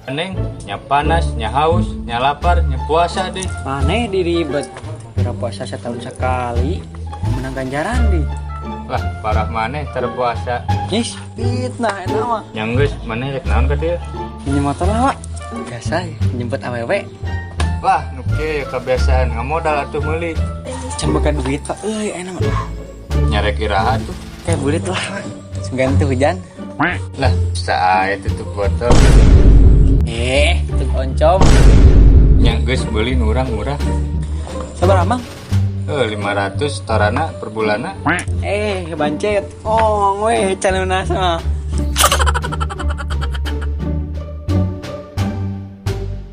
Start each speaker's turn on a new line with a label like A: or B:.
A: Neng, nya panas, nya haus, nya lapar, nya puasa deh.
B: Maneh diribet. Kira puasa setahun sekali menang ganjaran di.
A: Lah, parah maneh terpuasa.
B: Yes, fitnah eta mah.
A: Nya geus, maneh rek naon ka dieu?
B: Minjem motor lah, Wak. Biasa jemput awewe.
A: Lah, nu kieu ya kebiasaan ngamodal atuh meuli.
B: Can boga duit, Pak. Euy, enak mah.
A: Nya rek iraha tuh?
B: Kayak burit lah, Pak. Sugan tuh hujan.
A: Lah, sae tutup botol.
B: Eh, tuh oncom.
A: Nya geus, beuli nu urang murah.
B: Sabar, Amang.
A: Eh, 500 torana per bulanna.
B: Eh, bancet. Oh, weh, can lunas mah.